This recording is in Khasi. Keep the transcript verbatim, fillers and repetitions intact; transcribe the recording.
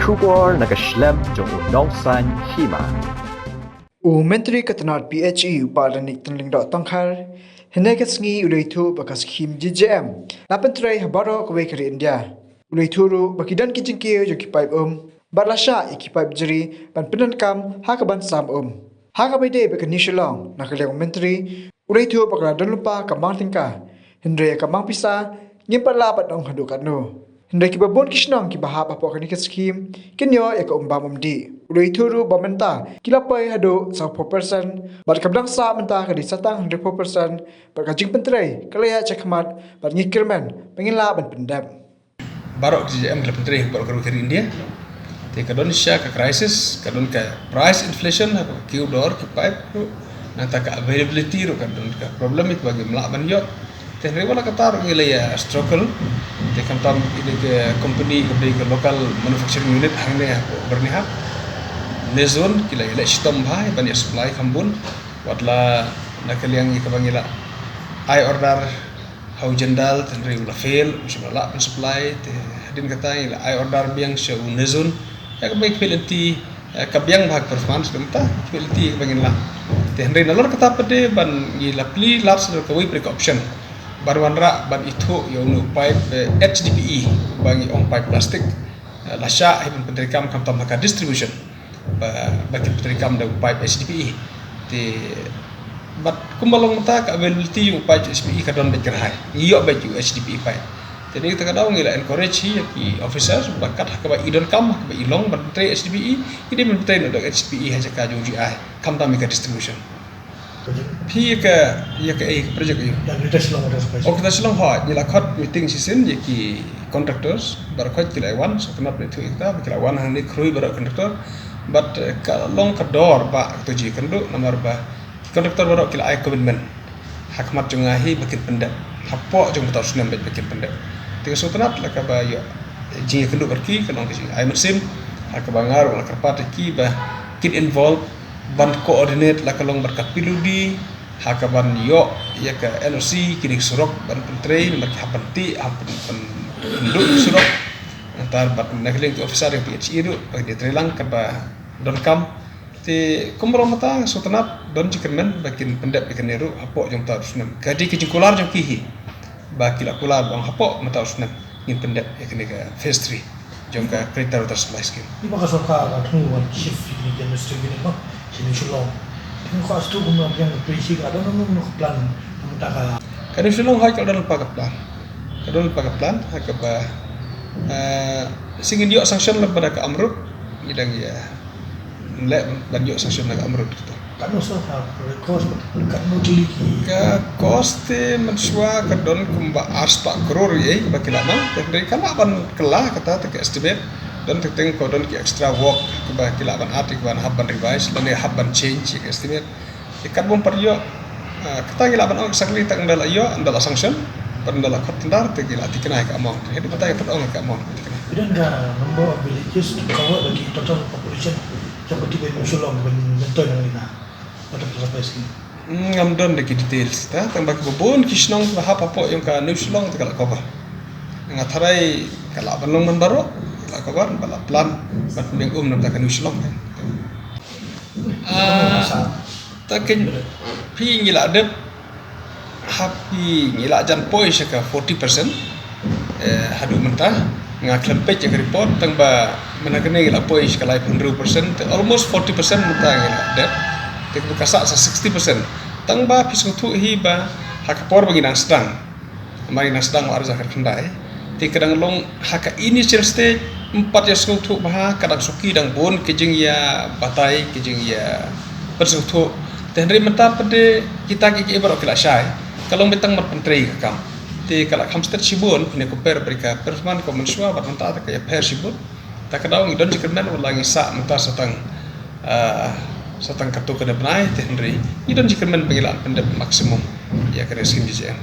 Khubor na ka shlem jong u nongsan hima. U Myntri ka tnat P H E u Bah Lanieh Tynlingdoh Tongkhar, hynne ka sngi u la ïathuh ba ka skhim J J M la pyntrei ha baroh kawei ka ri India. U la ïathuh ruh ba ki don ki jingkiew jong ki paip um bad la shah ïa ki paip jri ban pyndonkam ha kaban sam um. Ha kaba ïadei bad ka New Shillong, na ka liang u Myntri u la ïathuh ba ka la don lypa ka mang tyngka, hynrei ka mang pisa ngim pat lah ban ong haduh katno. Hynrei kiba bun ki shnong kiba hap hapoh kane ka skhim kin ïoh ïa ka um bam um dih. U la ïathuh ruh ba mynta ki la poi haduh sawphew percent bad kaba dang sah mynta ka dei sa tang hynriewphew percent bad ka jingpyntrei ka la ïaid shakhmat bad ngi kyrmen ba ngin lah ban pyndep. Baroh ki J J M ki la pyntrei ha baroh ka ri India. Te ka don shisha ka crisis, ka don ka price inflation ha ka kiew dor ki paip ruh. Nangta ka availability ruh ka don ka problem ïa kaba ngim lah ban ïoh. Te hynrei wat la katta ruh ngi la ïa struggle. Te khamtam ïa ka company kaba dei ka local manufacturing unit hangne ha Byrnihat, Nezon, ki la ïaleh shitom bha ban ïa supply kham bun. Wat la na ka liang ïa kaba ngi la ai order ha u Jindal, te hynrei u la fail, um shym la lah ban supply. Te hadien kata ngi la ai order biang sha u Nezon. Ïa kaba ngi khmih lynti, eh, ka biang bha ka performance, kumta khmih lynti kaba ngin lah. Te hynrei nalor kata pat de ban ngi la plie lad sha kawei pat ka option ban wanrah ban ithuh ïa une u paip, eh, H D P E, ba ngi ong paip plastik. Eh, la shah hi ban pyntreikam khamtam ha ka distribution ba, ba kin pyntreikam da u paip H D P E. Te bad kumba long mynta ka availability u paip H D P E ka don beit kyrhai. Ngi ïoh beit u H D P E paip. Te ngi ta ka daw ngi la encourage hi ïa ki officers ba kat ha kaba i donkam, ha kaba i long ban pyntrei H D P E, ki dei ban pyntrei noh da H D P E ha jaka jong u G I, khamtam ïa ka distribution. Phi ïa ka, ïa ka, eh, project ïa. Ïa, Greater Shillong Water Supply. Oh, Greater Shillong, hooid, ngi la khot meeting shisien ïa ki contractors, baroh khoit ki la wan, sngewtynnat ban ïathuh ïa kata, ba ki la wan hangne khrui baroh contractor. Bad, eh, ka long ka dor ba kato ji kynduh, namar ba ki contractor baroh ki la ai commitment ha khmat jong nga hi ba kin pyndep hapoh jong kata u snem beit ba kin pyndep. Te ka sngewtynnat la kaba ïoh jingïakynduh bad ki, ka long ka jingai mynsiem ha kaba nga ruh la kyrpad ïa ki ba kin involve ban coordinate la ka long bad ka P W D ha kaban ïoh ïa ka N O C kine ki surok ban pyntrei, namar ki hap ban tih, hap ban, ban pynduh ki surok. Nangta bad na ka liang ki officer jong P H E ruh ba kin ïatreilang kaba donkam. Te kumba long mynta nga sngewtynnat don jingkyrmen ba kin pyndep ïa kane ruh hapoh jong uta u snem. Ka dei ka jingkular jong ki hi ba ki la kular ba ong hapoh mynta u snem ngin pyndep ïa kane ka phase three jong ka Greater Water Supply Scheme. Ïa ba ka sorkar ka thmu ban shift ïa kine ki administrative unit noh sha New Shillong. Te nga kwah shu kum ban pynbiang ka plan, mynta ka, ka New Shillong, hooid, ka don lypa ka plan. Ka don lypa ka plan ha kaba, eh, shu ngin ïoh sanction lypa da ka AMRUT, ngi dang ïa leh ban ïoh sanction na ka AMRUT. Katno sha ka cost, katno tylli ki? Ka cost te mynshuwa ka don kumba ar spah klur ïa ba ki la mang, te hynrei ka lah ban kylla kata te ka estimate. Don te teng ko don ki extra work kaba ki lah ban add, ki ban hap ban revise lane hap ban change ïa ka estimate. Te katba ym pat ïoh, ah, kata ngi lah ban ong exactly tang ynda la ïoh, ynda la sanction, bad ynda la khot tender te ngi la thikna ïa ka amount. Hynrei mynta ngi pat ong ïa ka amount. Don ka number of villages to cover da ki total population jong ka tip New Shillong ban, ban toh na ngi na. Ngam don da ki details ta, tang ba kiba bun ki shnong kiba hap hapoh jong ka New Shillong te ka la cover. Nga tharai ka lah ban long man baroh, ka la cover, ba la plan ban pynbiang um na bynta ka New Shillong. Ah, ta kin phi ngi la dep ha phi ngi la jan poi sha ka forty percent. Eh, haduh mynta nga khlem peit ïa ka report, tang ba mynta kane ngi la poi sha ka laiphew hynriew percent, te almost forty percent mynta ngi la dep. Te ka sah sa sixty percent. Tang ba phi sngewthuh hi ba ha ka por ba ngi nang sdang, ma ngi nang sdang ar hajar khyndai, te ka dang long ha ka initial stage, ym pat ïa sngewthuh bha, ka dang suki dang bun ki jingïabatai, ki jingïa pynsngewthuh. Te hynrei mynta pat de kita kiei kiei baroh ki la shai. Ka long beit tang ban pyntrei ka kam. Te ka la kham stet shibun phin ïa compare bad ka performance ka mynshuwa bad mynta te ka ïapher shibun. Ta ka daw ngi don jingkyrmen, wat la ngi sah mynta sa tang, ah, sa tang katto katne bnai, te hynrei ngi don jingkyrmen ba ngi lah ban pyndep maximum ïa kane ka skhim J J M.